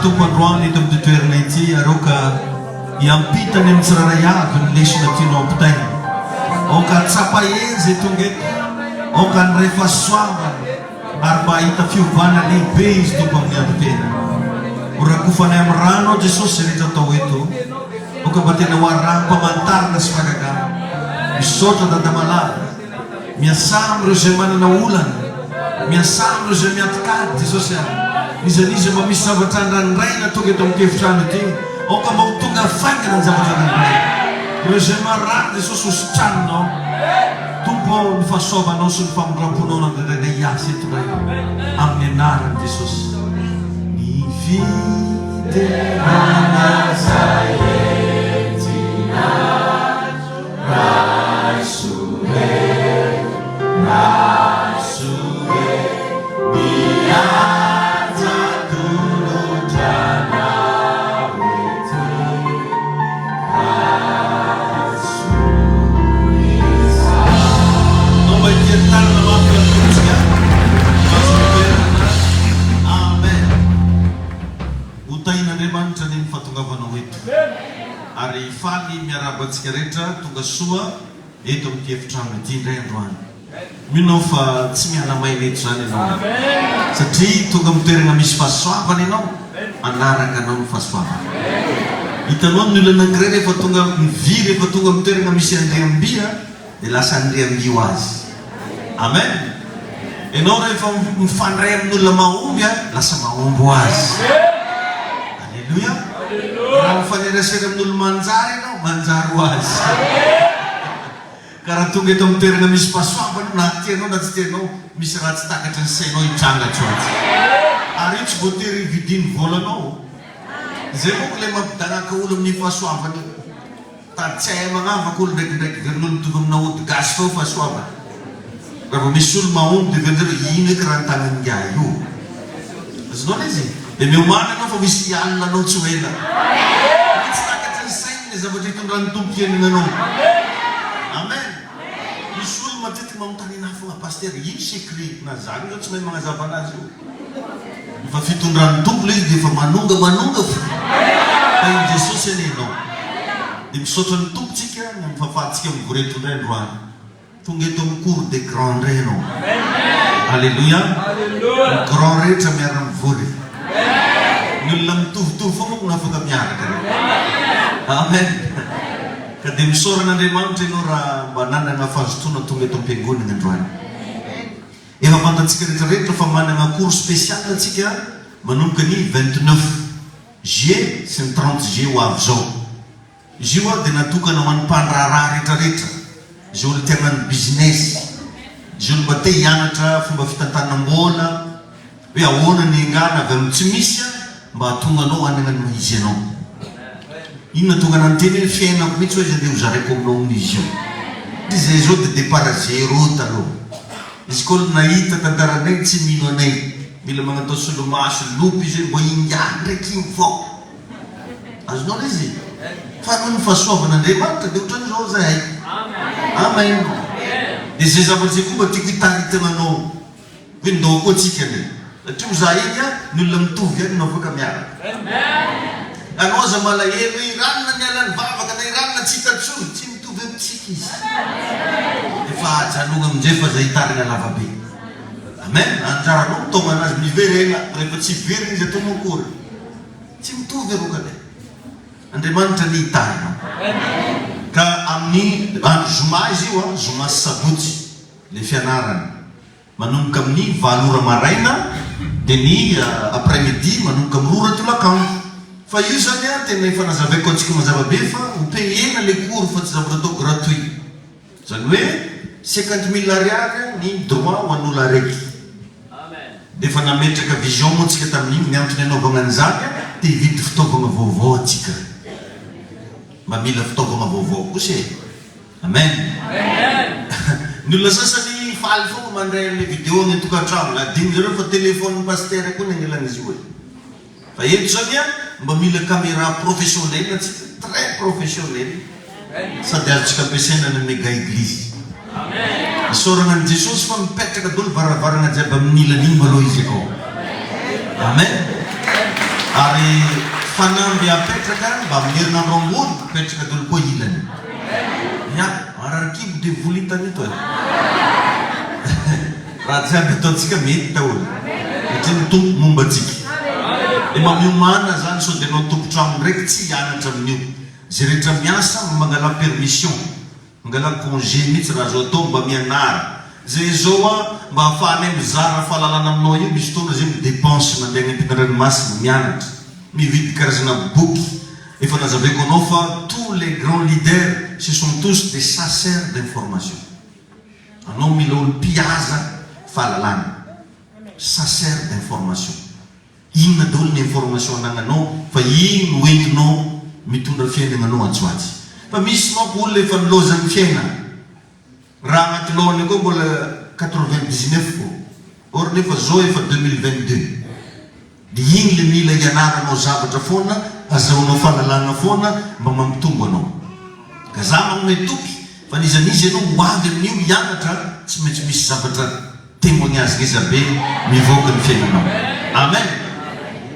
Tompo androany eto amin'ity toerana ity ary aoka hiampita any amin'ny tsirairay avy ny lesona tianao ampitaina. Aoka hahatsapa hery izay tonga eto. Aoka handray fahasoavana ary mba hahita fiovana lehibe izy Tompo amin'ny androm-piainany. Ho rakofanay amin'ny ranao Jesosy izay rehetra atao eto. Aoka mba tena ho araham-pamantarana sy fahagagana. Misaotra Dada malala. Miasà amin'ireo izay manana olana. Miasà amin'ireo izay miantikady, Jesosy a. N'iza n'iza mba misy zavatra andrandraina tonga eto amin'ity efitrano ity, aoka mba ho tonga faingana ny zavatra andrandraina. Ireo izay marary, Jesosy, ho sitraninao. Tompo ô, ny fahasoavanao sy ny famindram-ponao no andrandrainay hiasa eto indray. Amin'ny anaran'i Jesosy. Ny fiderana izay entinay. Hotahin'Andriamanitra anie ny fahatongavanao eto. Ary faly miarahaba antsika rehetra tonga soa eto amin'ity efitrano ity indray androany. Mino aho fa tsy miala maina eto izany ianao satria tonga amin'ny toerana misy fahasoavana ianao, hanaraka anao ny fahasoavana. Hitanao ny olona anankiray rehefa tonga ny vy rehefa tonga amin'ny toerana misy andriam-by dia lasa andriam-by ho azy. Amen! Ianao rehefa mifandray amin'olona mahomby lasa mahomby ho azy. Aleloia! Raha mifanerasera amin'olo manjary ianao, manjary ho azy. Ka raha tonga eto amin'ny toerana misy fahasoavana, na tianao na tsy tianao, misy raha tsy takatry ny sainao hitranga atsy ho atsy. Ary io tsy voatery hividian'ny volanao. Izay manko ilay mampidanaka olo amin'io fahasoavana io. Tady tsy hahay magnavaka olo ndraikindraiky verin'olo mitovy amina ody gasy fao fahasoavana. Raha vao misy olo mahomby dia verinjareo ino eky raha ny tagnan'ingahy io. Azonao le izy? Dia miomàna ianao fa misy hialona anao tsy ho ela. Satria tsy takatry ny sainy le zavatra itondran'ny Tompo fiainana anao. Amen. Misy olo matetiky magnontany anahy fogna Pasteur ino secret na za aloha zao tsy mahay magnazava anazy io. Efa fitondran'ny Tompo ilay izy dia efa manonga manonga fo. Tahin'i Jesosy anie ianao. Dia misaotra ny Tompo tsika ny amin'ny fahafahantsika mivory eto indray androany. Tonga eto amin'ny cour des grands indray ianao. Alléluia. Ny grand rehetra miara mivory. Ny olona mitovitovy foana manko no afaka miaraka re. Amen. Ka dia misaora an'Andriamanitra ianao raha mba nanana fahazotoana tonga eto am-piangonana androany. Efa fantatsika rehetra rehetra fa manana cours spécial tsika manomboka ny 29 juillet sy ny 30 juillet ho avy izao. Izy io dia natokana ho an'ny mpandraharaha rehetra rehetra, izay olona te hagnano business, izay olona mba te hianatra fomba fitantanam-bola, hoe ahoana ny hiangana avy amin'ny tsy misy mba hahatonga anao hanana ny maha izy anao. Inona tonga nanonteny hoe fiainako mihitsy hoe izy andeha ho zaraiko aminao amin'izy io. Satria zay zao dia départ zéro taloha. Izy koa nahita tantaranay tsy mino anay. Mila magnatao solomaso, lopy izy hoe mbo ingahy ndraiky io vao. Azonao le izy? Fa noho ny fahasoavan'Andriamanitra dia ohatran'izao zahay. Amen. Dia izay zavatra izay koa mba tiako hitaritana anao. Hoe ndao koa tsika anie. Satria ho za iny an, ny olona mitovy ihany no afaka miaraka. Anao aza malahelo hoe i ranona niala nivavaka na i ranona tsy hita tsony, tsy mitovy amintsika izy. Efa ajanogna amin'izay fa zay hitarina lava be. Amen, anjaranao mitaoma anazy miverena, rehefa tsy hiverina izy ataonao akory. Tsy mitovy aroka le. Andriamanitra anie hitahy anao. Ka amin'ny andro zoma izy io an, zoma sy sabotsy le fianarana. Manomboka amin'ny valo ora maraina dia ny après midi manomboka amin'ny roa ora tolakandro. Fa io zany an tena efa nazavaiko antsika mazava be fa ho payena le cours fa tsy zavatra atao gratuit. Zany hoe 50 mille ariary ny droit ho an'olo araiky. Dia efa nametraka vision moa tsika tamin'iny, ny antony anaovagna an'izany an te hividy fitaovagna vaovao antsika. Mba mila fitaovagna vaovao kosa e. Amen. Ny olona sasany faly foana mandray an'ilay vidéo any an-tokantrano. Adino zareo fa téléphone pasitera koa ny angalan'izy io e. Fa eto zany an, mba mila caméra professionnel antsika, très professionnel. Sady azontsika ampiasaina any amin'ny méga église. Isaorana an'i Jesosy fa mipetraka daholo varavarana jiaby amin'ny ilany iny maloha izy akao. Amen. Ary fanamby apetraka mba amin'ny herinandro ambony apetraka daholo koa ilany. Ya, marary kibo devoly hitany ito e. Raha jiaby ataontsika mety daholo. Satria ny Tompo momba antsika. Dia mba miomàna zany sao dia anao tompon-trano ndraiky tsy hianatra amin'io. Izay rehetra miasa mba mangalà permission. Mangala congé mihitsy raha azo atao mba mianara. Zay zao a mba ahafahanay mizara fahalalana aminao io misy fotoana zay mi depense mandeha any ampitan-dranomasina mianatra, mividy karazana boky, efa nazavaiko anao fa tous les grands leaders ce sont tous des chasseurs d'information. Anao mila olo mpihaza fahalalana, chasseurs d'information. Inona daholo ny information anagnanao fa iny no entinao mitondra fiainagnanao atsy ho atsy. Fa misy manko olona efa nilaozan'ny fiainana. Raha agnaty lohany akao mbola 99 fô. Or nefa zao efa 2022. De iny le mila ianaranao zavatra foana, azahoanao fahalalagna foana mba mampitombo anao. Ka za magnome toky fa n'iza n'iza ianao ho avy amin'io hianatra tsy maintsy misy zavatra Témoignage ngeza be mivoaka ny fiainanao. Amen!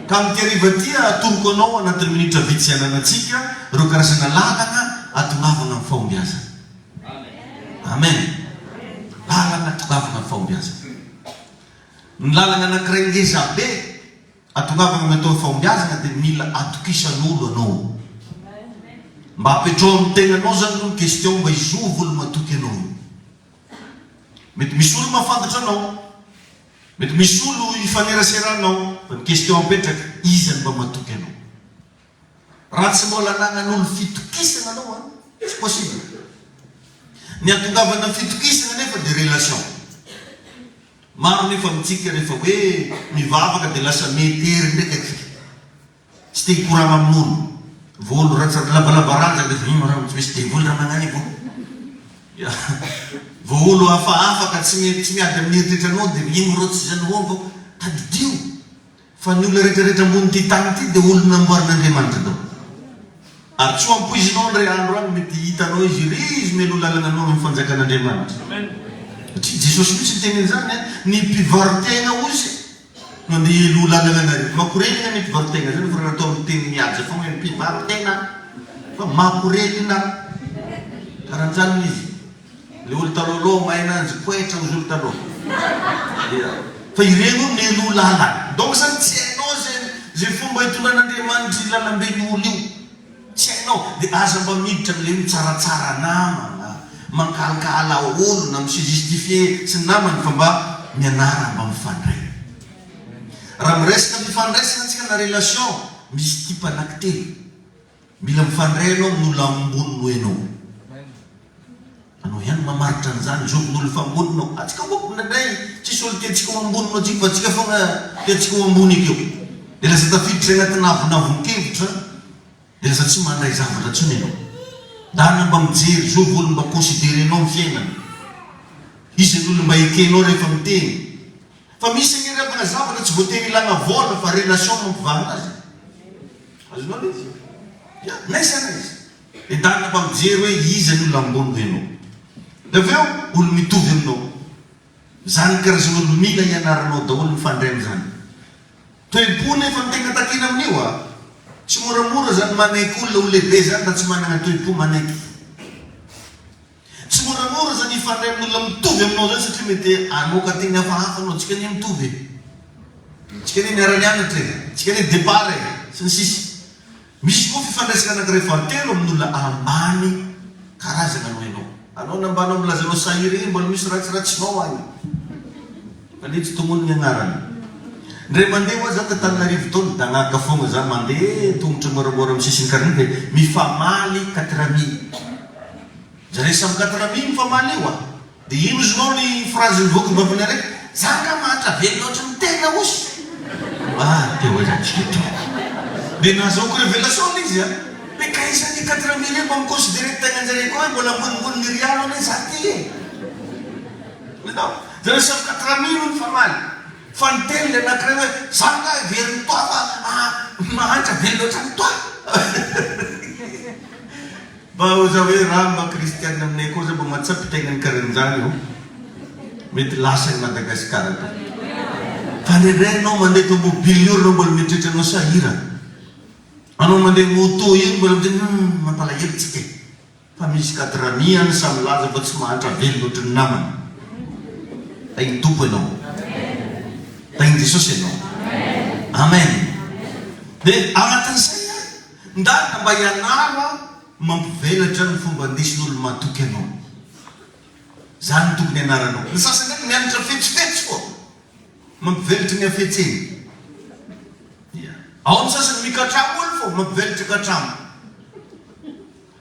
Ka amin'ity hariva ity atoroko anao anatin'ny minitra vitsy ananantsika ireo karazana lalana atongavana amin'ny fahombiazana. Amen! Lalana atongavana amin'ny fahombiazana. Ny lalana anankiray ngeza be atongavana amin'ny atao hoe fahombiazana dia mila atokisan'olo anao. Mba apetrao amin'ny tenanao zany aloha ny question mba hizovy olo matoky anao io. Mety misy olo mahafantatra anao, mety misy olo ifaneraseranao, fa ny question apetraka, iza no mba matoky anao? Raha tsy mbola anagnan'olo fitokisana anao an, tsy possible. Ny hatongavana fitokisana nefa dia relation. Maro nefa amintsika rehefa hoe mivavaka dia lasa mietery ndraiky atsika. Tsy te hikoragna amin'olo. Vao olo ratsy lavalava ranjana dia efa ino raha tsy misy devoly raha magnano io. Ya. Vao olo hafahafa ka tsy tsy miady amin'ny eritreritranao dia ino rô tsy zany hono vao. Tadidio fa ny olona rehetra rehetra ambonin'ity tany ity dia olo namboarin'Andriamanitra daholo. Ary tsy ho ampoizinao indray andro any mety hitanao izy iry izy mialoha lalana anao amin'ny fanjakan'Andriamanitra. Satria Jesosy mihitsy niteny an'izany an, ny mpivaro-tena hozy Mandeha eloha lalana anareo. Makorelina ny mpivarotena zany fa raha natao amin'ny teny mihaja foagna hoe mpivarotena fa makorelina karanjany izy. Le olo talohaloha mahay ananjy poetra ozy olo taloha. Dia fa ireny hono mialoha lalana. Donc zany tsy hainao zay zay fomba itondran'Andriamanitra io lalamben'ny olo io. Tsy hainao. Dia aza mba miditra amin'ilay hoe mitsaratsara namana, mankahalkahala olona, mi se justifier sy ny namany fa mba mianara mba mifandray. Raha miresaka fifandraisana tsika na relation, misy type anaky telo. Mila mifandray ianao amin'olona ambony noho ianao. Anao ihany mamaritra an'izany, zovin'olo efa ambony nao. Antsika koa indraindray tsisy olo tiantsika ho ambony noho antsika fa antsika foana tiantsika ho ambony ekeo. Dia lasa tafiditra agnatina avonavon-kevitra dia lasa tsy mandray zavatra intsony ianao. Ndana mba mijery, zovy olo mba considerer-nao ny fiainana. Iza ny olo mba ekenao rehefa miteny. Fa misy anie ry havana zavatra tsy voatery ilana vola fa relation no mampivahana azy. Azonao le izy? Ya, n'aiza n'aiza. Entanina mba mijery hoe iza ny olona ambony noho ianao. Dia avy eo, olo mitovy aminao. Izany karazan'olo mila ianaranao daholo mifandray amin'izany. Toe-po nefa no tegna takina amin'io a! Tsy moramora zany manaiky olona ho lehibe zany raha tsy managna toe-po manaiky. Tsy moramora zany hifandray amin'olona mitovy aminao zany satria mety hamoaka teny hafahafa anao, tsika anie mitovy e! Tsika anie niara-nianatra e! Tsika anie départ e! Sy ny sisa. Misy koa fifandraisana anankiray fahatelo amin'olona ambany karazana noho ianao. Anao nambanao milaza anao sahiragna iny mbola misy ratsiratsinao agny. Fa le tsy tognony ny agnarany. Ndray mandeha hoa za t'Antananarivo tao nidagnaka fogna za mandeha tongotra moramora amin'ny sisin'ny karine de mifamaly quatre mille. Zareo samy quatre mille mifamaly io a! Dia ino ozy nao ny phrase nivoaka ny vavany araiky, za nga mahantra velona ohatry ny tena ozy? Ah teo aiza tsika teo. Dia nahazahoako révélation le izy a! Hoe ka iza ny 4000 io mba mi-considerer tegnanjareo koa hoe mbola ambonimbony ny rialo anie za ty e! Hitanao? Zareo samy 4000 no nifamaly. Fa niteny le anakiray hoe za nga heverin'i toi fa mahantra velona ohatran'i toi? Mba oza hoe raha mba kristianina aminay koa za mba mahatsapa tegnany karanjany ô. Mety lasa i Madagascar to. Fa indraindray anao mandeha tomobile io reo mbola mieritreritra anao sahirana. Anao mandeha moto io mbola miteny hum mampalahelo tsika e! Fa misy katrami any samy milaza fa tsy mahantra velona ohatry ny namany. Tahin'ny Tompo ianao. Tahin'i Jesosy ianao. Amen. Dia anatin'izay an, ndana mba ianaro an mampivelatra ny fomba andesin'olo matoky anao. Zany no tokony ianaranao. Ny sasany ndraiky mianatra fetsifetsy foa. Mampivelatra ny hafetseny. Ia. Ao ny sasany mikatramo olo fô, mampivelatra katramo.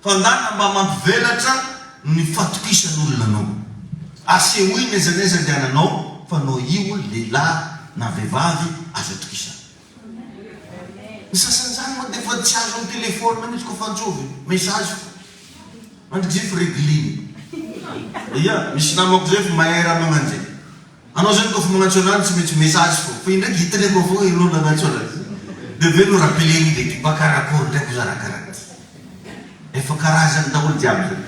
Fa ndana mba mampivelatra ny fatokisan'olona anao. Asehoy n'aiza n'aiza andehananao fa nao io lehilahy na vehivavy azo atokisana. Ny sasany zany moa defa tsy azo am telephone mihitsy kofa antsovy message fo. Mandrikizay fo regleny. Ia, misy namako zay fo mahay raha magnanjay. Anao zany kôfa magnantso anah tsy maintsy message fô, fa indraiky hitany akao fogna enao nagnantso anazy de avy eo anao rappeler-ny ndraiky mba karakôry ndraiky oza raha karaha ty. Efa karazany daholo jiaby zany.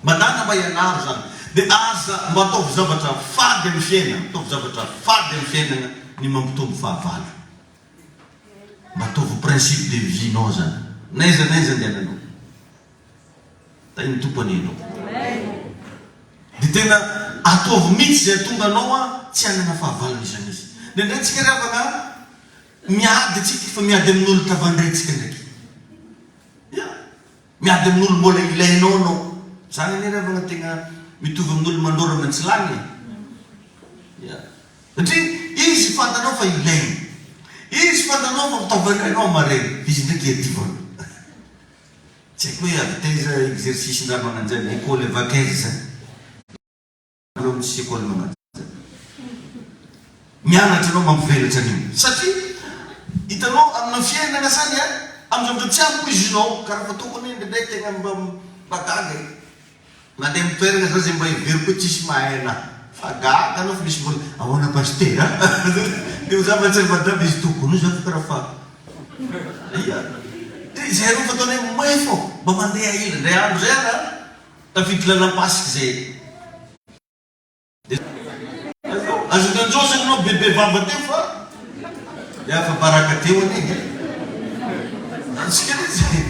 Mandàna mba ianaro zany de aza mba ataovy zavatra fady am fiainana, ataovy zavatra fady am fiainagna ny mampitombo fahavalo. Mba ataovy principe de vie nao zany, n'aiza n'aiza andehananao. Tahin'ny Tompo anie ianao. Dia tena ataovy mihitsy izay hahatonga anao tsy hanana fahavalo n'iza n'iza. Indraindray tsika ry havana miady tsika fa miady amin'olo tavandraintsika ndraiky. Ya. Miady amin'olo mbola ilainao anao. Zany anie ry havana tegna mitovy amin'olo mandoro aman-tsilany e. Ya. Satria izy fantanao fa ilainy. Izy fantanao fa tavandrainao maregny. Izy ndraiky iadivanao. Tsy haiko hoe avy taiza exercice ndra magnanjay école avy akaiza zany aloha misy école magnanjay. Mianatra anao mampivelatra an'io satria hitanao amina fiainana zany a, amin'ny zavatra tsy ampoizinao karaha fataoko anie indraindray tegna mba mba gaga e. Mandeha amin'ny toerana zao zay mba heveriko hoe tsisy mahay anah fa gaga anao fa misy mbola ahoana pasitera a! Dia ho za mahatsiaro madame izy tokony ho za fa karaha fa ia dia zay aloha fataonay may fô mba mandeha ela indray andro zay ara tafiditra lalam-pasika zay. Aza nanjôsa anao bebe vava teo fa dia afa-baraka teo anie e! Antsika anie zay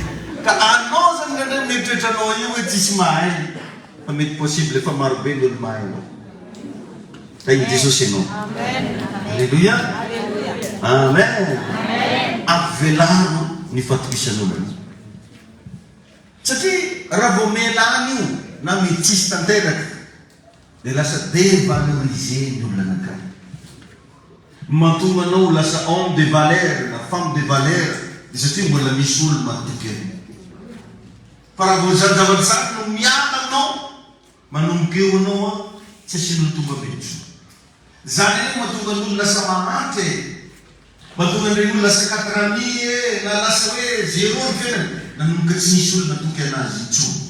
ka anao zany indraindray mieritreritra anao io hoe tsisy mahay fa mety possible efa maro be ny olo mahay anao. Tahin'i Jesosy ianao. Alléluia. Amen. Ampivelaro ny fatokisan'olona. Satria raha vao miala any io na mety tsisy tanteraka Dia lasa devaloriser ny olona anankiray. Mahatonga anao ho lasa homme de valeur na femme de valeur dia satria mbola misy olona matoky anao. Fa raha vao izany zavatra izany no miala aminao, manomboka eo ianao an, tsy asian'olo tonga be intsony. Izany anie mahatonga ny olona lasa mahantra e. Mahatonga an'ireny olona lasa quatre amis e, na lasa hoe zéro ny fiainany, nanomboka tsy nisy olona natoky anazy intsony.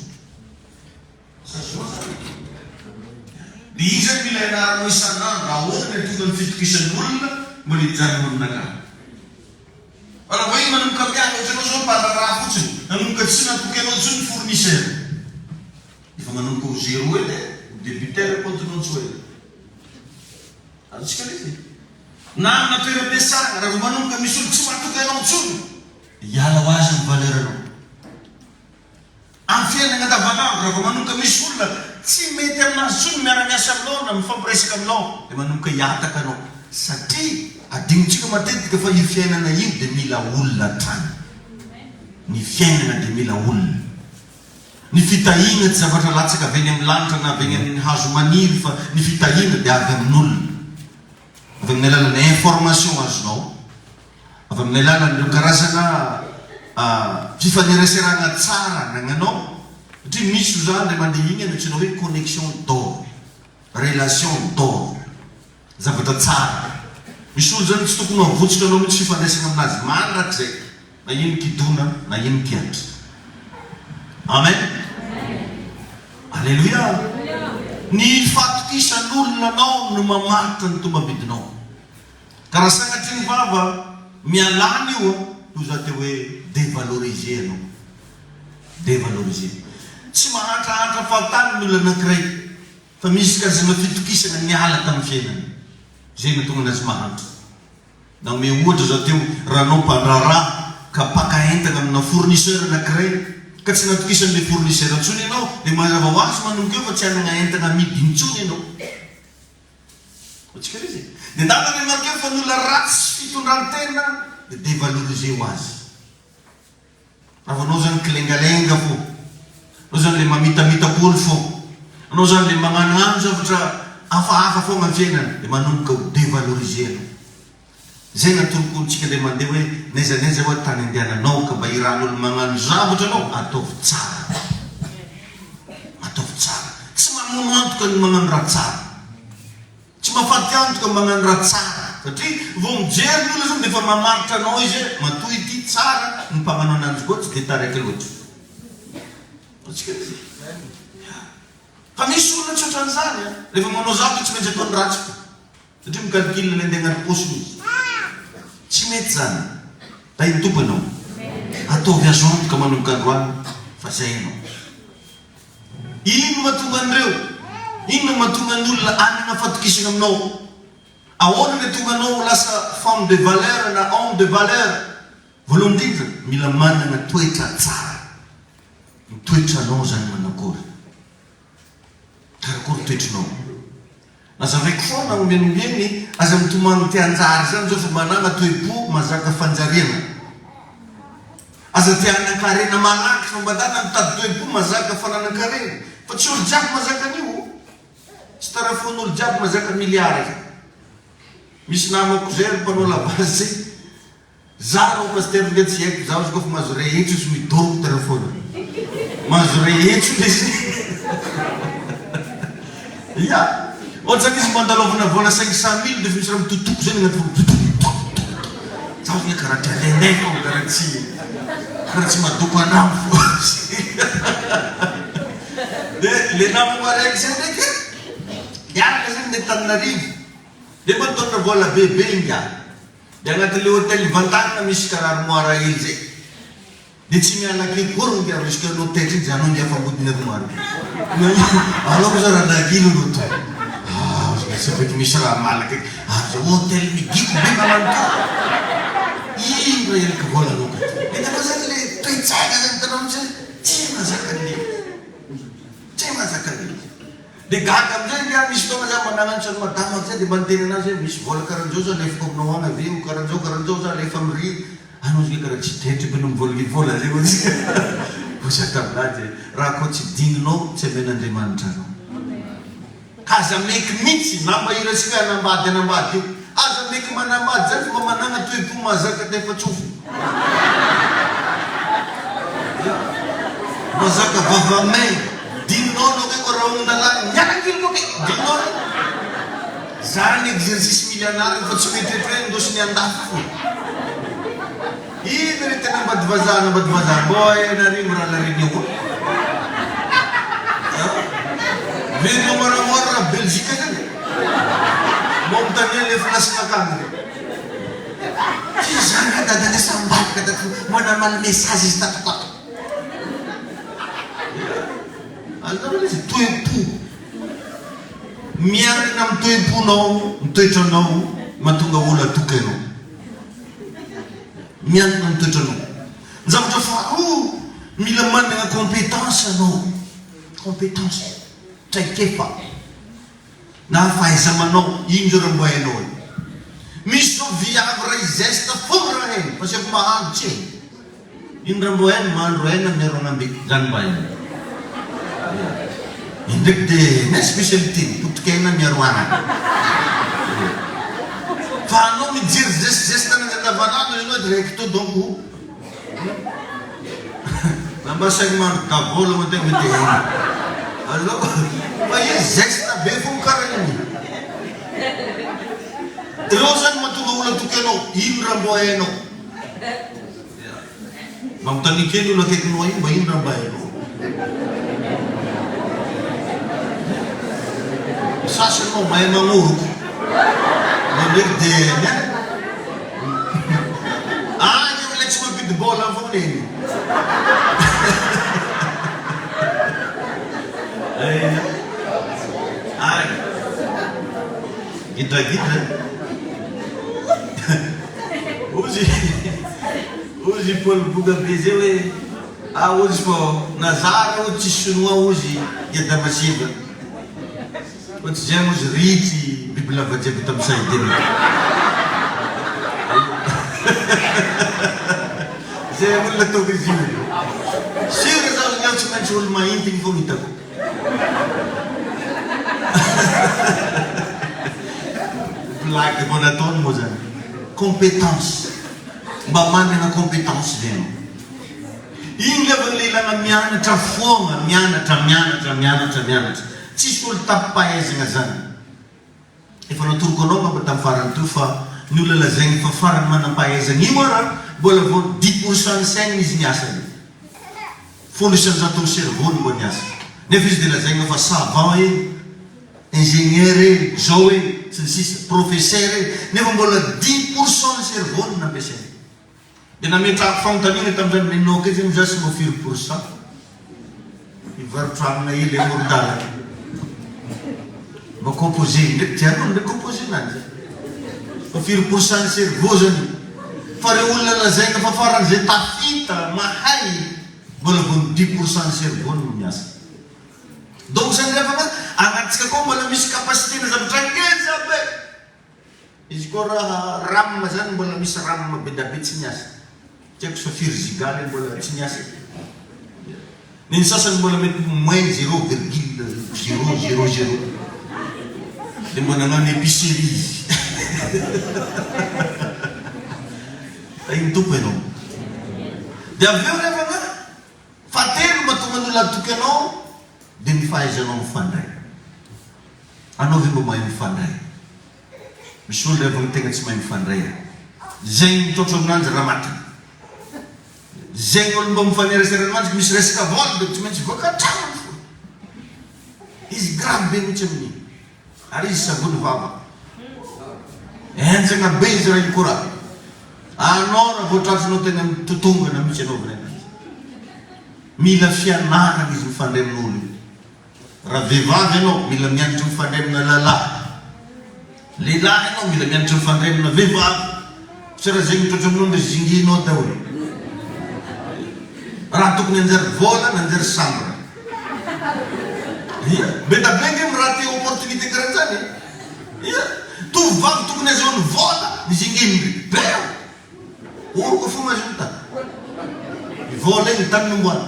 Dia iza no mila ianaranao isan'andro? Ahoana no hahatonga ny fitokisan'ny olona mbola hijanona aminakà? Fa raha vao iny manomboka miala, ohatra anao izao mpandraharaha fotsiny, nanomboka tsy natoky anao intsony ny fournisseur. Efa manomboka ho zéro ela e, ho débiteur compte-nao tsy ho ela. Azontsika ilay izy e? Na amina toeram-piasana, raha vao manomboka misy olo tsy matoky anao intsony, hiala ho azy ny valeur-nao. Amin'ny fiainana andavanandro, raha vao manomboka misy olona tsy mety aminazy intsony ny miara-miasa aminao na mifampiresaka aminao, dia manomboka hihataka anao. Satria adinontsika matetika fa io fiainana io dia mila olona hatrany. Ny fiainana dia mila olona. Ny fitahiana tsy zavatra latsaka avy any amin'ny lanitra na avy any amin'ny hazo maniry fa ny fitahiana dia avy amin'olona. Avy amin'ny alalan'ny information azonao. Avy amin'ny alalan'ireo karazana fifaneraserana tsara anagnanao, satria misy io zany ray mandeha igny antsoina hoe connexion d'or, relation d'or, zavatra tsara. Misy olo zany tsy tokony ho avotsitra anao mihitsy fifandraisana aminazy mandrakizay, na ino kidona na ino kihatra. Amen. Aleloia. Ny fatokisan'olona anao no mamaritra ny tombambidinao. Ka raha sagnatria ny vava mialà an'io an, toy za teo hoe devaloriser ianao. Devaloriser. Tsy mahantrahantra fahatany ny olona anankiray fa misy karazana fitokisana niala tamin'ny fiainany. Izay no nahatonga anazy mahantra. Nanome ohatra za teo, raha anao mpandraharaha. ka mpaka entana amina fournisseur anakiray ka tsy natokisan'ilay fournisseur intsony ianao dia mazava ho azy manomboka eo fa tsy hanagna entana amidy intsony ianao. Antsika ilay izy e. Dia ndana remarquer fa ny olona ratsy fitondran-tena dia devaloriser ho azy. Raha vao anao zany kilengalenga fô, anao zany le mamitamitaka olo fô, anao zany le magnanognano zavatra hafahafa fogna am fiainana de manomboka ho devaloriser anao. Zay natoroko antsika ndray mandeha hoe n'aiza n'aiza hoa tany andehananao ka mba irahan'olo magnano zavatra anao ataovy tsara. Ataovy tsara. Tsy mamono antoka ny magnano raha tsara. Tsy mahafaty antoka magnano raha tsara satria vao mijery ny olona zany dia efa mamaritra anao izy hoe matoa ity tsara ny mpagnano ananjy koa tsy dia taraiky loatra. Azontsika ve zay? Ya. Fa misy olona tsy ohatran'izany an! Rehefa manao zavatra tsy maintsy ataony ratsy fo. Satria mi-calcule ny andeha agnaty paosiny izy. Tsy mety zany. Tahin'ny Tompo ianao. Ataovy azo antoka manomboka androany fa zay ianao. Ino mahatonga an'ireo? Inona no mahatonga ny olona hanana fatokisana aminao? Ahoana no hahatonga anao ho lasa femme de valeur na homme de valeur? Voalohany indrindra, mila manana toetra tsara. Ny toetranao izany manakory? Karakory toetrinao? Nazavaiko foana ombieny ombieny, aza mitomany te hanjary zany zao fa managna toe-po mazaka fanjariagna. Aza te hanan-karena malaky fa mba ndana mitady toe-po mazaka fananan-karena. Fa tsy olo jiaby mazaka an'io ô. Tsy tarafon'olo jiaby mazaka milliard zany. Misy namako zay ary mpanao lavage zay. Za rô pasitera nge tsy haiko zaho izy koa fa mahazo rehetso izy midoroka telephone mahazo rehetso le izy ya ohatra zany izy mandalovana vola 500 mille defa misy raha mitotoko zay ny agnaty vola totoko zaho nge karaha te handehandeha fô karaha tsy karaha tsy madoko anah fô de le namako araiky zay ndraiky niaraka zay ndeha Antananarivo de mba nitondra vola bebe ingahy. Dia agnatin'ilay hotel Vantanana misy karaha armoire hely zay. Dia tsy miala akeo koa rô ngiahy jusqu'à anao taitra iny zany ngiahy fa ambodin'ny armoire. Alors za raha nagina anao to. Ah, tsy afaka misy raha malaka eky. Ary zao hotel migiko be magnano to. Ino raha heliky volanao ka ty. Hitanao zany le toe-tsaina zany hitanao mihitsy hoe tsy mahazaka ny tsy mahazaka ny Dia gaga amin'izay ingahy, misy fotoana za mba nagnantso an'i madama zay dia mba niteny anazy hoe misy vola karan'izao za alefako aminao agny avy eo, karan'izao karan'izao za alefa amin'ry, anao zay karaha tsy taitra be no mivola vola zay hozy hoy za taminazy hoe raha koa tsy digninao tsy amen'Andriamanitra anao. Ka aza meky mihitsy na mba iraisika hoe hanambady hanambady io, aza meky manambady zany fa mba managna toe-po mahazaka tefa-tsofina. Mazaka vava main Dininao anao kay ko rahon-dalàna miala kely koa kay dininao re Zany exercice mila anarana fa tsy mieritreritra hoe ndosy ny andafy fo Ino re tena ambady vazaha anambady vazaha mbô hainareo raha la réunion a Velona moramora raha Belgique zany Mbô mitania le flash-nakany re Ty zany ra dada lasa ambadika tato manamaly message izy tato tato. Azonareo le izy toe-po. Miankina amin'ny toe-ponao, ny toetranao mahatonga olona hatoky anao. Miankina amin'ny toetranao. Ny zavatra faharoa, mila manana compétence anao. Compétence, traikefa. Na fahaiza-manao, ino zao raha mbo hainao e? Misy zao viavy ray zesta folo raha hainy fa sefo mahandro tsy hainy. Ino raha mbo hainy? Mahandro hena miaro agnambe, zany mba hainy. Ia. Iny ndraiky de mes spécialité, potikena miaro anana. Ia. Fa anao mijery zeste zeste ananjy andavanandro ianao directo donc. Na mba saingy mandro daholo moa tegna mety hainy. Allo fa izy zesta be fo kara iny. Ireo zany mahatonga olona toky anao, ino raha mbo hainao. Mba mitalia kely olo akaikinao io mba ino raha mba hainao. Ny sasany moa mahay magnoroka. Ireo ndraiky dia ny Any amin'ilay tsy mampidi-bola foana iny. Any. Gidragidra. Hozy hozy. Paul boka be zay hoe ah ozy fô na za ara ozy tsisy sinoa ozy i Adama sy Eva fa tsy zay ozy ritsy bibilava jiaby tam saha Edena zay olona ataoko izy io sur za ozy niao tsy maintsy olo mahintigny fogna hitako. Blague vao nataony moa zany. Compétence. Mba manana compétence ve ianao? Iny leva le ilana mianatra foagna, mianatra, mianatra, mianatra, mianatra. Tsisy olo tapi-pahaizagna zany. Efa natoroko anao angamba tamin'ny farany teo fa ny olona lazainy fa farany manam-pahaizana io ara mbola vao dix pour cent ny sainy izy niasany. 10% ny cerveau-ny mbo niasa. Nefa izy dia lazaina fa savant e, ingénieur e, zao e, sy ny sisa, professeur e, nefa mbola 10% ny cerveau-ny nampiasainy. Dia nametrahako fanontaniana tamin'izany, nenao kay zany za sy mba firy pour cent? Hivarotra hanina ela amoron-dalana. Mba composé ndraiky tianao ndraiky composé nanjy. Fa firy pour cent ny cerveau zany io? Fa reo olona lazaina fa faran'izay tafita, mahay, mbola vao ny 10% ny cerveau-ny no miasa. Donc zany refa fa agnatintsika koa mbola misy capacité-na zavatra ngeza be. Izy koa raha ram zany mbola misy ram bedabe tsy miasa. Tsy haiko sa firy giga le mbola tsy miasa e. Ny ny sasany mbola mety moins zero virgule zero zero zero. De mba nagnano épicerie izy. Tahin'ny Tompo ianao. De avy eo rehefa na fahatelo mahatonga ny olona hatoky anao de ny fahaizanao mifandray. Anao ve mba mahay mifandray? Misy olona rehefa ny tegna tsy mahay mifandray a. Zegny mitrotro aminanjy ramatiny. Zegny olo mba mifanerasera aminanjy misy resaka vola de tsy maintsy voaka hatragnony fona. Izy grave be mihitsy amin'igny. Ary izy savony vava. Henjagna be izy raha iny kora. Anao raha vao tratrinao tegna mitotongana mihitsy anao vraimanjy. Mila fianaragna izy mifandray amin'olo io. Raha vehivavy ianao, mila mianatra mifandray amina lalahy. Lehilahy ianao, mila mianatra mifandray amina vehivavy. Tsy raha izay mitrotro aminao ndry zinginao daholo. Raha tokony hanjary vola, nanjary chambre. Ia, be da be nge mi-rater opportunité karaha zany e. Ia, tovovavy tokony azahoany vola, mizinginy ndry. Be ao. Oroka fogna azy io ta. Ny vôla igny tany nomboana.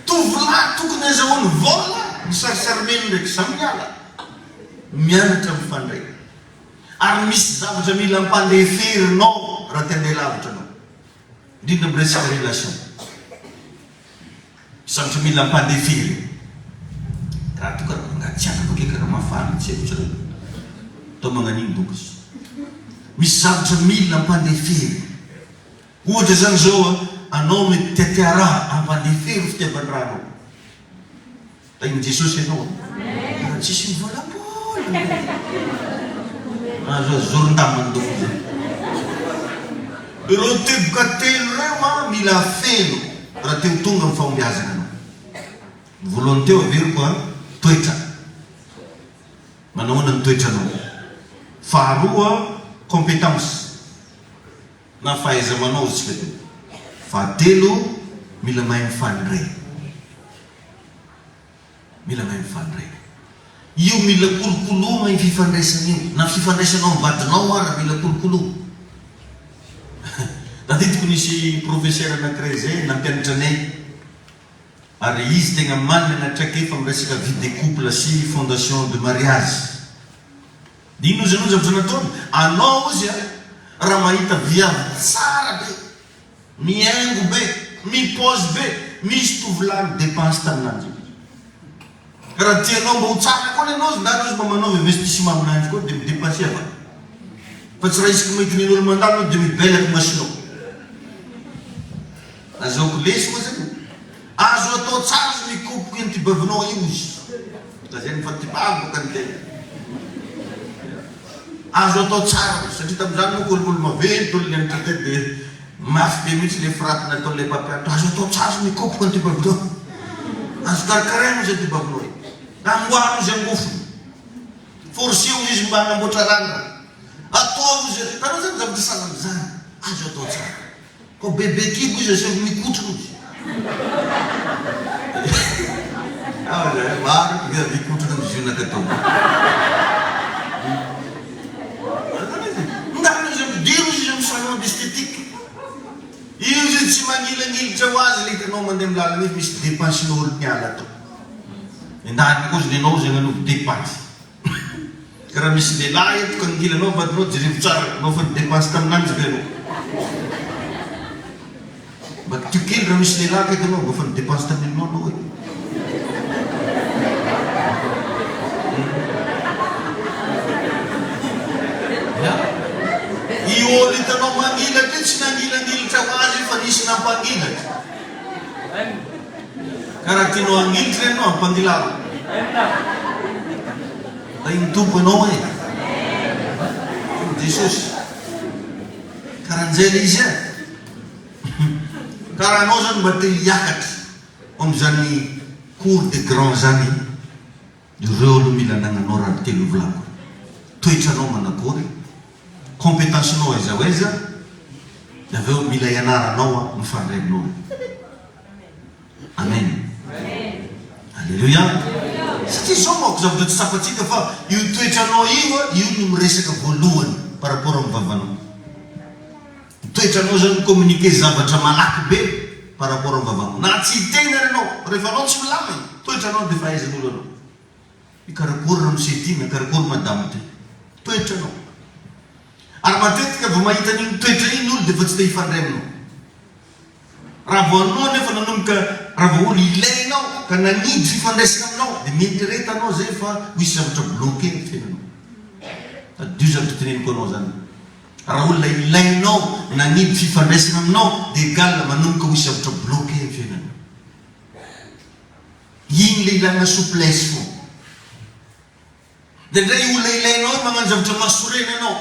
Tovolahy tokony azahoany vôla ny sarisary ndraiky samy miala. Mianatra mifandray. Ary misy zavatra mila ampandeferinao raha te handeha lavitra anao. Indrindra amin'ny resaka relation. Zavatra mila ampandeferina. Raha toa ka mangatsiaka bakeo karaha mafana tsy haiko tsara. Atao magnan'igny donc izy. Misy zavatra mila ampandeferina. Ohatra zany zao a, anao mety tiatia raha, ampandefero fitiavan-draha anao. Tahin'i Jesosy ianao a. Raha tsisy mivolambola. Azo azo zoron-damba ny doko zay. Ireo teboka telo ireo a mila feno raha te ho tonga amin'ny fahombiazana ianao. Ny voalohany teo averiko a, toetra. Manahoana ny toetranao? Faharoa, compétence na fahaiza-manao hoy isika teo. Fahatelo, mila mahay mifandray. Mila mahay mifandray. Io mila kolokoloina io fifandraisana io. Na fifandraisanao amin'ny vadinao ara mila kolokoloina. Tadidiko nisy professeur anankiray izay nampianatra anay ary izy tegna manana traikefa amin'ny resaka vie de couple sy fondation de mariage. Dia inona ozy ianao ny zavatra nataony? Anao ozy a, raha mahita viavy tsara be, Mihaingo be, mi-pose be, misy tovolahy mi-depense taminanjy io. Raha tianao mba ho tsara koa ny anao ndana ozy mba manaova investissement aminanjy koa dia mi-depenser avy. Fa tsy raha isaky mahita nen'olo mandalo anao dia mibelaka masonao. Azahoako lesona zany. Azo atao tsara ny mikopoka iny tibavinao io izy. Lazainy fa tibavy boka ny tegna. Azo atao tsara satria tamin'izany manko olomolo maventy olo nianatra teo dia mafy be mihitsy ilay frappe nataon'ilay mpampianatra. Azo atao tsara ny mikopoka ny tibavinao. Azo karakaraina ozy ny tibavinao io. Amboaro izy angofony. Forceo izy mba hanamboatra randrana. Ataovy izy, hitanao zany zavatra sahala amin'izany. Azo atao tsara. Koa bebe kibo izy asaivo mikotrana izy. Ao zay, maro ny vehivavy mikotrana amin'ny zionaka atao. Ndana izy ampidiro izy amin'ny salon d'esthétique. Io izy tsy mangilangilitra ho azy le hitanao mandeha amin'ny lalana io misy dépense-n'olo miala tao. Endahiny koa izy nenao izy agnanovo dépense. Ka raha misy lehilahy eto ka angilanao vadinao jerevo tsara anao fa ni-depense taminanjy ve anao? Mba tio kely raha misy lehilahy akaiky anao mba fa ni-depense taminao anao e. Ya. Io olo hitanao mangilatra io tsy nangilangilitra ho azy io fa nisy nampangilatra. Ka raha tianao hangilitra ianao, ampangilaro. Tahin'ny Tompo ianao e. Tompo Jesosy. Karan'izay ilay izy e. Ka raha anao zany mba te hiakatra amin'izany cour des grands zany, ireo aloha mila anagnanao raha telo volako. Toetranao manakory, compétence-nao aiza ho aiza, dia avy eo mila ianaranao mifandray amin'olo. Amen. Aleloia. Satria izao manko zavatra tsy tsapantsika fa io toetranao io, io no miresaka voalohany par rapport amin'ny vavanao. Ny toetranao zany mi-communiquer zavatra malaky be par rapport amin'ny vavanao. Na tsy hiteny ary ianao, rehefa anao tsy milamina, toetranao dia efa ahaizan'olo anao. I karakory ramose ty na karakory madame ty. Toetranao. Ary matetika vao mahita an'iny toetra iny olo dia efa tsy te hifandray aminao. Raha vao anao anefa nanomboka, raha vao olo ilainao ka nanidy fifandraisana aminao dia mieritrereta anao zay fa ho hisy zavatra bloqué ny fiainanao. Tadidio zavatra teneniko anao zany. Raha olona ilainao nanidy fifandraisana aminao dia egal manomboka ho hisy zavatra bloqué ny fiainanao. Iny le ilana souplesse foana. Indraindray io olona ilainao io magnano zavatra mahasorena anao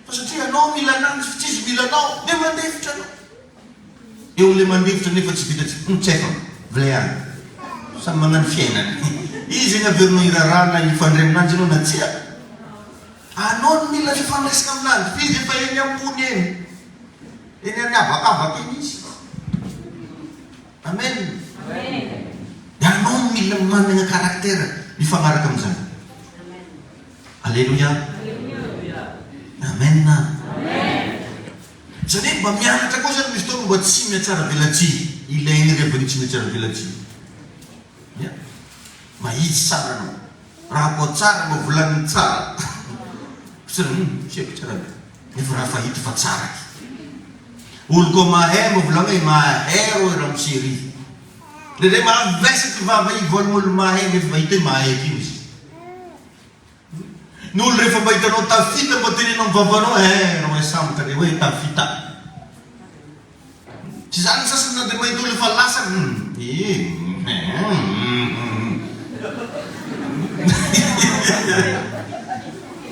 fa satria anao mila ananjy fa tsy izy mila anao dia mandefitra anao. Eo le mandefitra nefa tsy vita tsy hum tsy haiko vle any. Samy magnano fiainany. Izy anie averinao hiraharaha na hifandray aminanjy ianao na tsia. Anao no mila fifandraisana aminanjy fa izy efa eny ambony eny. Eny amin'ny habakabaka eny izy. Amen. Ianao no mila manana caractère mifagnaraka amin'izany. Alléluia. Amen. Izany hoe mba mianatra koa zany misy fotoana mba tsy mihatsara velatsihy. Ilaigny ry havana tsy mihatsara velatsihy. Ya. Mahitsy tsara anao. Raha vao tsara mba volaniny tsara. Tsara, hum, tsy haiko tsara be. Nefa raha fa hita fa tsara ty. Olo koa mahay mba volagno hoe mahay rô i ramose ry. Indraindray mavesatry vava hivolagna olo mahay nefa mba hita hoe mahay ty izy. Ny olo rehefa mba hitanao tafita mba teneno am vavanao eh rô sambatra re hoe tafita. Tsy izany ny sasany na dia mahita olona efa lasa hum eh hum.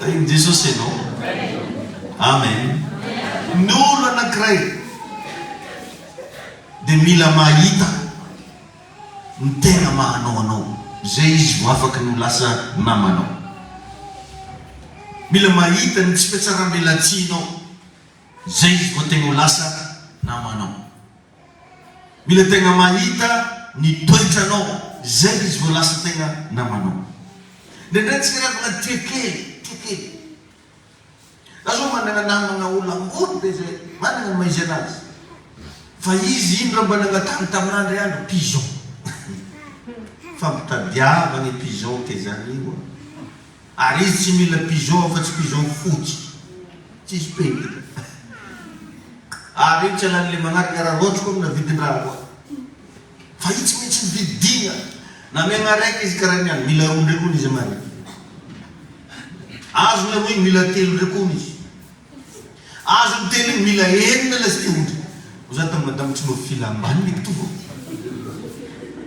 Tahin'i Jesosy ianao. Amen. Ny olona anankiray dia mila mahita ny tena maha anao anao. Izay izy vao afaky ny ho lasa namanao. Mila mahita ny tsy fihatsaram-belatsihinao. Zay izy vao tegna ho lasa namanao. Mila tegna mahita ny toetranao, zay izy vao lasa tegna namanao. Indraindray tsika ry havagna tia kely, tia kely. Za zao managna namagna olo ambony be zay, managna ny maha izy anazy. Fa izy ino raha mba nangatahany taminah ndray andro? Pigeon. Fampitadiavagna pigeon ke zany io a. Ary izy tsy mila pigeon afa tsy pigeon fotsy tsisy pentina ary io tsy alan'le magnaraka araraotriko amina vidin-draha koa fa io tsy maintsy mividy dina na miagna araiky izy karaha ny any mila roa ndray koa izy amany azony aroa igny mila telo ndray koa izy Azony telo iny mila enina lay te hody. Ho za tam madama tsy mba filam-baniny eky tovo.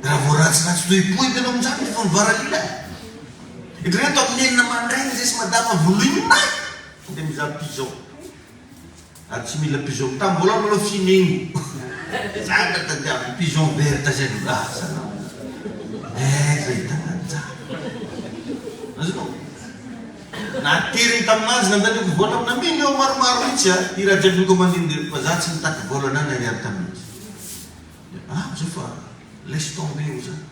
Raha vao ratsiratsy toe-po eky anao amin'izany defa mivaralila e. Eritrereto amin'ny enina mandraigny zay sy madama voloina andeha mizaha pigeon. Ary tsy mila pigeon tam voalohany maloha fimengo. Zany raha tadiaviny pigeon verte zay no lasa anao. Aiza ahitana an'izany. Azonao? Nateriny tamin'azy nandaniako vola amina million maromaro mihitsy a! I raha jiaby nicommandiny fa za tsy nitaky vola na ny ariary tamin'izy. Dia ah zay fa laisse tomber io zany.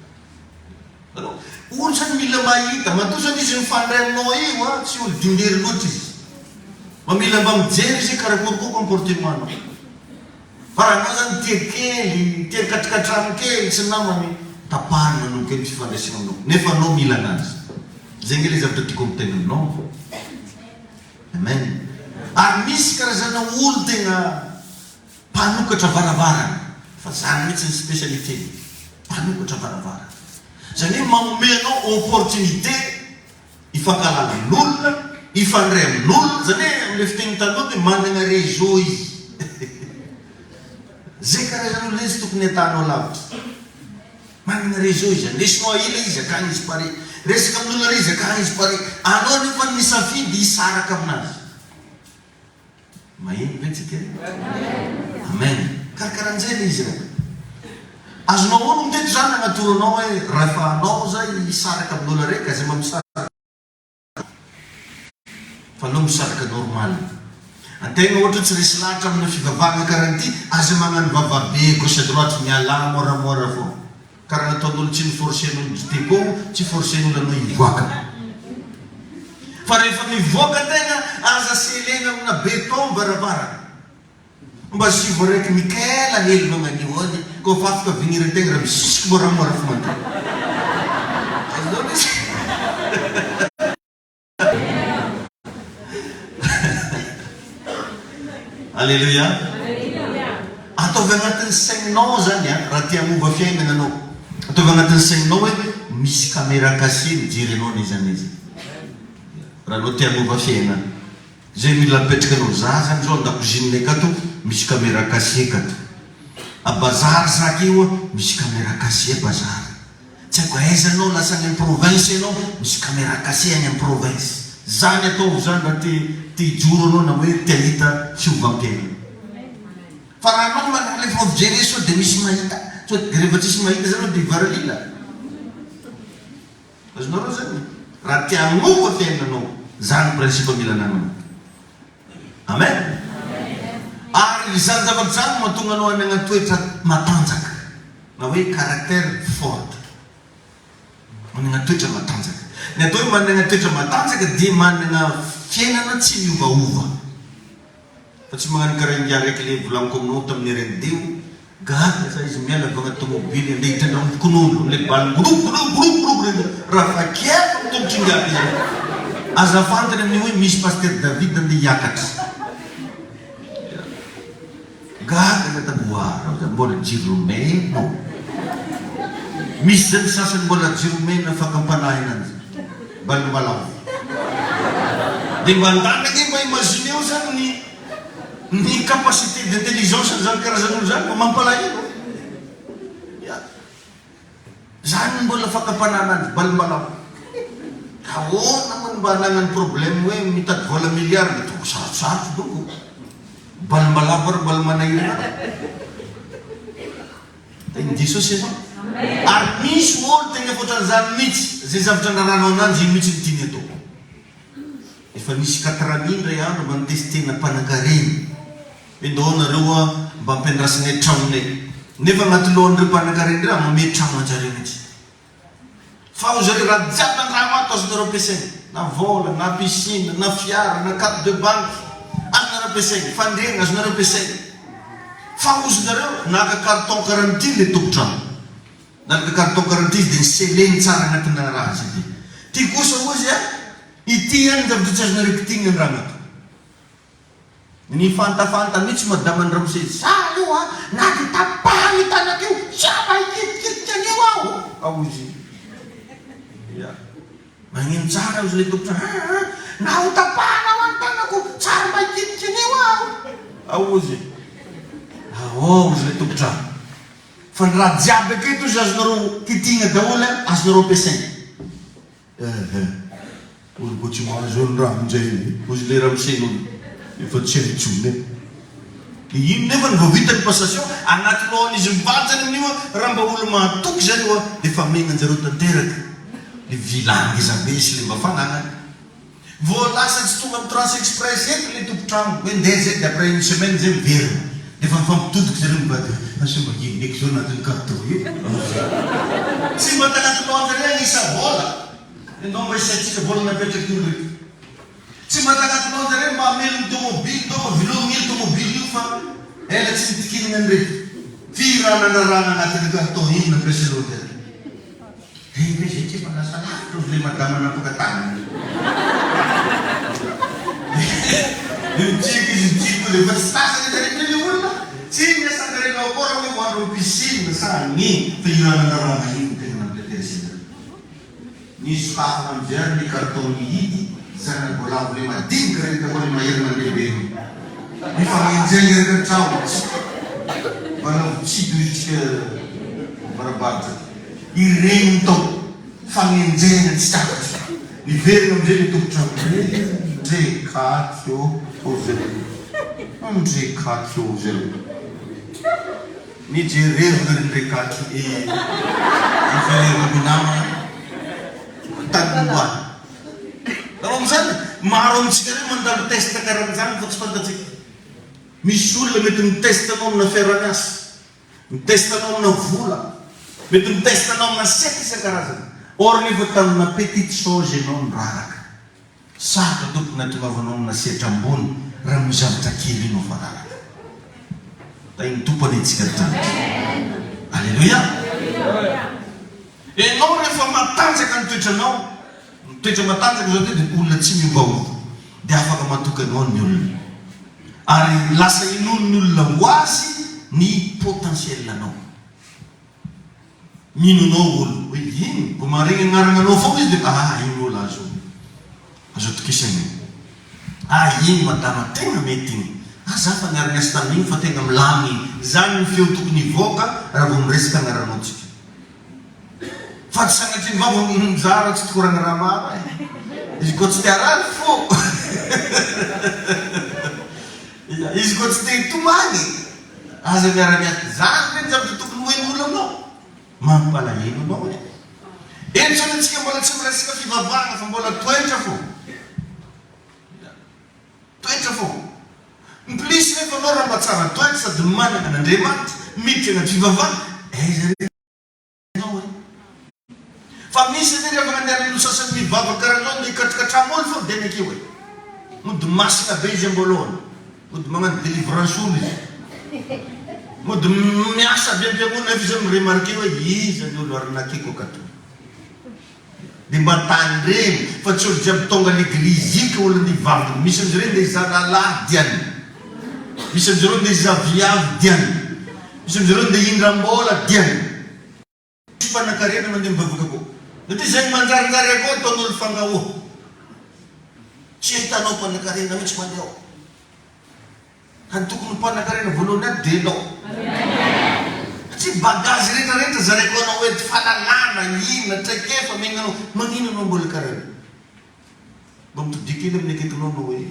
Hitanao? Olo zany mila mahita, matoa zany izy mifandray aminao io a, tsy olo dindery loatra izy. Mba mila mba mijery izy hoe karakory koa comportement nao. Fa raha anao zany tia kely, tia katrikatrano kely sy ny namany, tapahany manomboka eo ny fifandraisana aminao. Nefa anao mila anazy. Zay nge le zavatra tiako ampitaina aminao. Amen. Ary misy karazana olo tegna mpanokatra varavarana, fa zany mihitsy ny spécialité-ny, mpanokatra varavarana. Zany hoe magnome anao opportunité hifankahalala amin'olona, hifandray amin'olona, zany hoe amin'ilay fiteny taloha dia manana réseau izy. Zay karazan'olona zay tsy tokony atanao lavitra. Manana réseau izy, andesinao ahila izy akagny izy pare, resaka amin'olona ary izy akagny izy pare, anao nefa nisafidy hisaraka aminazy. Maheno ve tsika e? Amen. Karakaran'izay le izy ra. Azonao onony teto zany nagnatoro anao hoe raha fa anao zay hisaraka amin'olo araiky aza mba misaraka fa aleo misaraka normal. Antegna ohatra tsy resy lahatra amina fivavahagna karaha an'ity aza magnano vava be gauche à droite mialà moramora fô. Karaha nataon'olo tsy ni-forcer-n'olo dite koa tsy forcer-n'olo anao hivoaka. Fa rehefa mivoaka tegna aza selena amina beton varavarana. Mba asivo araiky Mickaël hely magnanio any koa fa afaka vigniran-tegna raha misisiky moramora fo mandeha. Azonao le izy? Aleloia. Ataovy agnatin'ny saigninao zany a, raha te hagnova fiaignana anao. Ataovy agnatin'ny saigninao hoe misy caméra cachée mijery anao n'aiza n'aiza. Raha anao te hagnova fiaignana. Zay mila apetraka anao. Za zany zao an-dakozinay akato misy caméra cachée akato. A bazary za akeo misy caméra cachée a bazary. Tsy haiko aiza anao lasa any am province enao misy camera caché any am province zany ataovy zany raha te te hijoro anao na hoe te hahita fiovam-piainana fa raha anao manalefa ao fijery sao de misy mahita sao de rehefa tsisy mahita zany anao de hivaralila azonareo zany raha te hanova fiainanao zany principe mila anananao. Amen! Ary izany zavatra izany no mahatonga anao hanana toetra matanjaka, na hoe caractère fort. Manana toetra matanjaka. Ny atao hoe manana toetra matanjaka dia manana fiainana tsy miovaova. Fa tsy magnano karaha ingahy raiky le volagniko aminao tamin'ny RND io, Gaga za izy miala avy agnaty tomobily andeha hitondra ampokon'olo amle bal group group group group regny raha fa kiefa ny tongotry ingahy zay. Aza fantany amin'io hoe misy pasteur David andeha hiakatra. Gaga za tam oa za mbola jiro mena ô. Misy zany sasany mbola jiro mena fakampanahy ananjy. Bal malao. De mba ndana ange mba imagineo zany ny Ny capacité d'intelligence an'izany karazan'olo zany mba mampalahelo a! Ya! Zany no mbola fakam-panahy ananjy, balimbalao. Ahoana moa no mba anagnany problème hoe mitady vola milliard dia tonga sarotsarotra donko. Balimbalavo ary mbola manahirana anao. Tahin'i Jesosy ianao. Ary misy olo tegna efa ohatran'izany mihitsy, zay zavatra andraranao ananjy iny mihitsy no tiany atao. Efa nisy katrami indray andro mba nitestena mpanankarena hoe ndao nareo a mba ampiandrasinay tragnonay nefa agnaty lohan'ireo mpanankarena ireo hanome tragno anjareo mihitsy fa ho zareo raha jiaby andragno ato azonareo ampiasaina na vola na piscine na fiara na carte de banque azonareo ampiasaina fandriagna azonareo ampiasaina fa ozonareo naka carton karaha le tompotragno Nalaka carton karaha ity izy dia ni-sceller-ny tsara agnatina raha izy ity. Ty kosa hozy a, ity ihany ny zavatra tsy azonareo kitihina ny ramatoa. Nifantafanta mihitsy madama ny ramose, za aloha na dia tapahana io tanako io, tsy mba hikitikitika an'io aho! Hozy. Ya. Magneno tsara hozy ilay tompon-trano, aa, na ho tapahana hoa ny tanako, tsary mba hikitiky an'io aho! Hozy. Ahô hozy ilay tompon-trano. Fa ny raha jiaby aketo izy azonareo kitihina daholo an, azonareo ampiasaina. Eh eh, olo koa tsy mahazo ny raha amin'izay e, hozy le ramose olo efa tsy hay intsony e. De ino nefa ny vao vita ny passation, anaty lohan'izy mivady zany amin'io an, raha mba olo mahatoky zany oa de efa megna anjareo tanteraka le villa ngezabe sy le mba fanagnany. Vao lasa tsy tonga am Trans Express eto le tompotrano hoe ndeha zay de après une semaine zay miverina de efa mifampitodika zareo mivady hoe asa mba inona eky zao anatin'ny carton io Tsy mba tanatinao anjareo agnisa vola enao mba isaintsika vola napetraky olo reto Tsy mba tanatinao anjareo mba hamelogno tomobily ndao mba vilomigny hely tomobily io fa ela tsy nitikinagna an'ireto Ty raha nanarahana agnatin'ny carton iny nampiasainao anjareo. Eny ve zay tsy efa lasa lavitra ozy le madama napoaka tanana. De mitsiky izy mitsiky koa de efa tsy tazana izy rehetra le olona, tsy miasa angarenao akory hoe ho andro am piscine sa haninona fa io raha nanarahana io no tena nampiateresa anareo. Nisokafana amizay ary le carton mihidy zana-boalavo le madinika reny daholo le mahery mandeha be reny. Mifagnenjegny reka hatraho tsy mba tsidy hoy tsika varabaratra. Ireny ny tao fagnenjehana tsy takatra. Niverina amin'izay ilay tompon-trano. Ndre kaky ô, hoy zareo. Ndre kaky ô, hoy zareo. Nijerevana ry ndre kaky e. Nijerevana ny namana tany nomboana. Nareo amin'izany, maro amintsika ireo mandalo test karahan'izany fa tsy fantatsika. Misy olona mety mi-test anao amina fiaraha-miasa. Mi-test anao amina vola, mety mi-test anao amina seka isan-karazany. Or nefa tamina petite chose ianao niraraka. Sarotra tompoko ny hatongavanao amina sehatra ambony raha amin'io zavatra kely io no voararaka. Tahin'ny Tompo anie tsika ry mpianatra. Aleloia! Ianao rehefa matanjaka ny toetranao, ny toetra matanjaka izao dia olona tsy miovaova, dia afaka matoky anao ny olona. Ary lasa inoan'ny olona ho azy ny potentiel-nao. Mino anao olo hoe iny, vao maharegny agnarananao fogna izy dia ah iny olo azo azo atokisagna iny. Ah iny madama tegna mety iny. Ah za fa niara-niasa tamin'igny fa tegna milamigny iny. Zany ny feo tokony hivoaka raha vao miresaka agnaranao tsika. Fa tsy sanatria ny vava mizara tsy tokoragna raha maro e. Izy koa tsy te harary fo. Izy koa tsy te hitomany. Aza miara-miasa. Zany ve ny zavatra tokony ho henon'olo aminao? Mampalahelo anao e. Eto zany antsika mbola tsy miresaka fivavahana fa mbola toetra fô. Toetra fô. En plus nefa anao raha mba tsara toetra sady manana an'Andriamanitra, miditra anaty fivavahana, aiza re ianao e? Fa misy anie rehefa nandehanan'olo sasany mivavaka karaha anao ndeha hikatrokatram olo fô dia nekeo e. Mody masina be izy amboalohany. Mody magnano délivrance olo izy. Mody miasa be am-piangonana nefa izy mi-remarquer hoe iza ny olo arnaquer-ko akato. Dia mba tandremo fa tsy olo jiaby tonga l'église io ka olo andeha hivavaka. Misy amin'izareo ndeha hizaha lahilahy diany. Misy amin'izareo ndeha hizaha viavy diany. Misy amin'izareo ndeha hindram-bola diany. Misy mpanakarena mandeha mivavaka koa. Satria izay manjarinjary akao ataon'olo fangahoa. Tsy ahitanao mpanakarena mihitsy mandeha ao. Ka ny tokony ho mpanakarena voalohany ato dia ianao. Satria bagage rehetra rehetra zaraiko anao eto, fahalalana, inona, traikefa omena anao, maninona anao mbola karaha io? Mba mitodiha kely amin'ny akaikinao anao hoe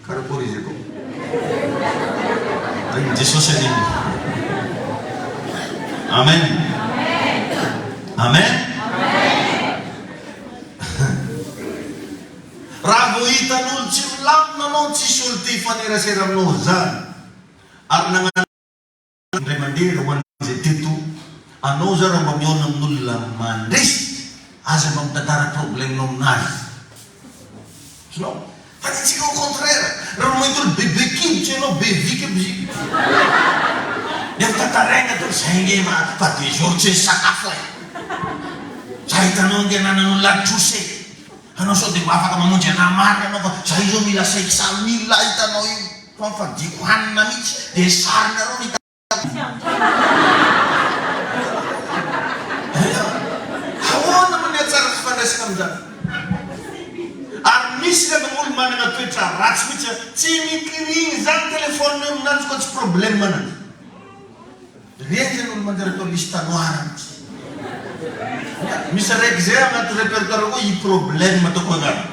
karakory izy akao. Tahin'i Jesosy anie ianao. Amen. Amen. Raha vao hitan'olo tsy milamina anao tsisy olo te hifanerasera aminao zany ary nagnano indray mandeha raha ho an'izay teto anao za raha mba mihaona amin'olona mandresy aza mba mitantara problème-nao aminazy azonao fa ny antsika au contraire raha vao mahita olo bebe kibo tsy hainao be vika aby izy dia mitantaraina daholo zay nge ma fa deux jours tsy nisakafo e za hitanao nge ananan'olona trosa e Anao sao dia mba afaka mamonjy anah marina anao fa za io zao mila 500 mille hitanao io fa mifadiako hanina mihitsy dia ny sarinareo no hitako Ahoana moa ny hatsara fifandraisana amin'izany? Ary misy nefa olo manana toetra ratsy mihitsy an, tsy mikiriny izany telephone io aminanjy koa tsy problème ananjy. Reny zany olo manjary atao liste noire mitsy. Misy araiky zay agnaty repertoire koa i problème ataoko agnarany.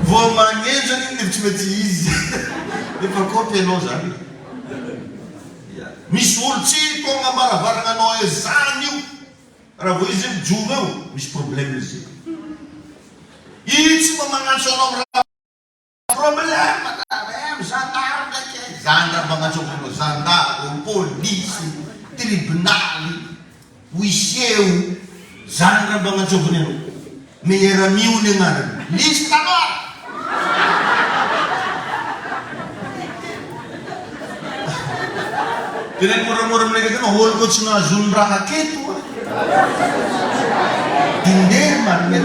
Vao magneno zany igny de tsy maintsy izy efa kopy anao zany. Misy olo tsy tonga ambaravaragna anao eo zany io. Raha vao izy mijoro eo misy problème izy. Io tsy mba magnantso anao am raha. Problème ka em zandary ndraiky e! Zany raha mba agnantsovy anao zandary ô, polisy ô, tribonaly, huissier ô, zany raha mba agnantsoviny anao. Meilleur ami o ny agnarany. Liste noire! Teneno moramora aminay akaiky anao, olo koa tsy nahazoany raha aketo a! Dindery marina e!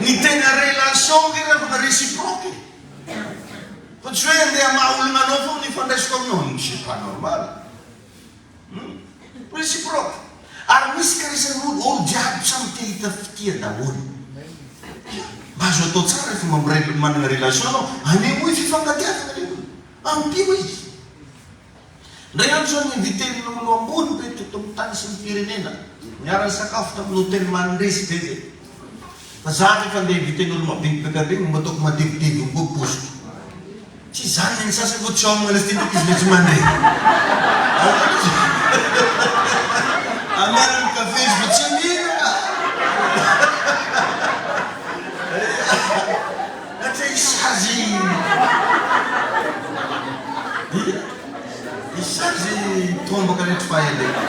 Ny tena relation nge ravana réciproque e! Fa tsy hoe andeha hamaha olona anao foana ny ifandraisako aminao, c'est pas normal. Hum. Réciproque. Ary misy karazan'olo, olo jiaby samy te hita fitia daholo. Mba azo atao tsara rehefa mba manana relation anao, anehoy fifankatiavana le olona, ampio izy. Indray andro zao ni-inviter-n'ny olo ambony be teto amin'ny tany sy ny firenena, niara-nisakafo tamin'ny hotel Mandresy be zay. Fa za rehefa andeha inviter-n'olo maventy be karaha regny mba ataoko matevitevy koa paosiko. Tsy izany ny an'ny sasany vao tsy homagna lesy ty ndraiky izy le tsy mandre. Ahoana izy? Amiana ny kafe izy fa tsy mihinana. Satria hisazy Ia? Hisazy tombaka rehetra fahendrena.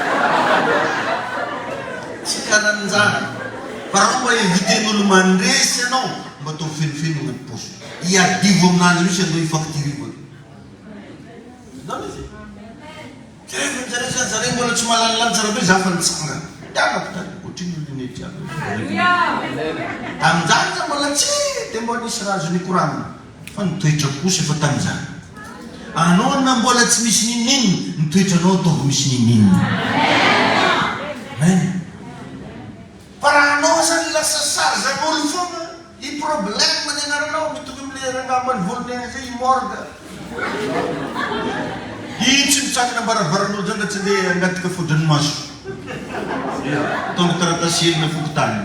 Tsy karan'izany. Fa raha mba inviter-n'olo mandresy ianao, mba ataovy fenofeno agnaty paosy. Iadivo aminanjy mihitsy aloha i-facture-io. Zany izy. Jereo jereo zany zareo mbola tsy mahalala tsara be za fa nitsangana. Tanako tany ohatrinona lunette aby. Tamin'izany za mbola tsy dia mbola nisy raha azo nikoranina fa ny toetrako kosa efa tamin'izany. Anao na mbola tsy misy n'inon'inona ny toetranao ataovy misy n'inon'inona. Amen. Fa raha anao zany lasa sarzan'olo foana, i problème ny anaranao, mitovy amle rangahy ambanivolonay any zay, i morgue. Iny tsy mitsangana ambaravaran'olo zany raha tsy andeha hangataka fo-dranomaso. Ia, mitondra taratasy hely na fokontany.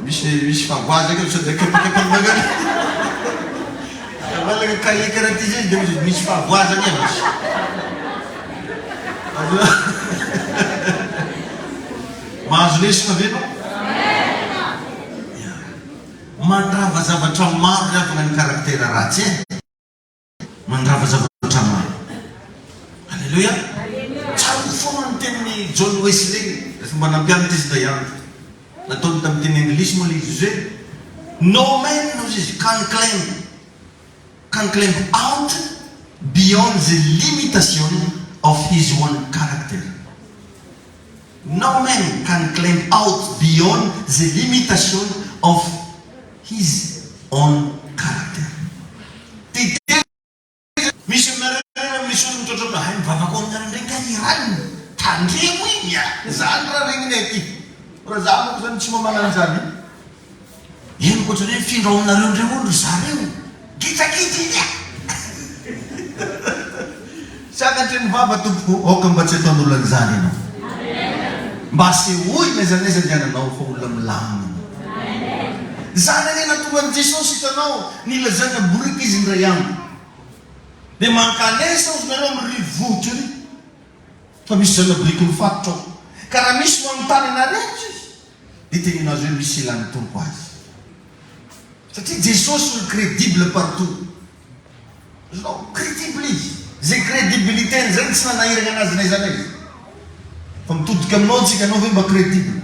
Misy misy fahavoazana eo sao dia kepakepaka mankany. Manana cahier karaha ty zay izy dia misy fahavoazana eo. Mahazo lesona ve ianao? Mandrava zavatra maro ry havana ny karaktera ratsy e! Mandrava zavatra maro. Aleloia! Tsarovy foana ny tenin'i John Wesley rehefa mba nampianatra izy indray andro. Nataony tamin'ny teny anglisy moa ilay izy hoe, No man, hozy izy, can claim. Can climb out beyond the limitation of his own character. No man can climb out beyond the limitation of his own character. Ty teny Misy aminareo raha misy olo mitrotro aminao, hay mivavaka ao aminareo ndray kay i rainy, tandremo iny a! Zany raha regninay aty. Raha za manko zany tsy mba magnano an'izany. Henoko ohatran'ny hoe mifindra ao aminareo indray hono ry zareo. Gitsagitsa iny a! Sakatry ny vava tompoko, aoka mba tsy ataon'olona an'izany ianao. Mba asehoy n'aiza n'aiza andehananao fa olona milamina ianao. Izany anie nahatonga an'i Jesosy hitanao nilazana boriky izy indray andro. Dia mankanesa ozy nareo amin'ny rivotra ery fa misy zana-boriky mifatotra ao. Ka raha misy manontany anareo izy dia teneno azy hoe misy ilan'ny Tompo azy. Satria Jesosy olo credible partout. Azonao? Credible izy. Izay credibilité-ny izay no tsy nanahirana anazy n'aiza n'aiza. Fa mitodika aminao tsika, anao ve mba credible?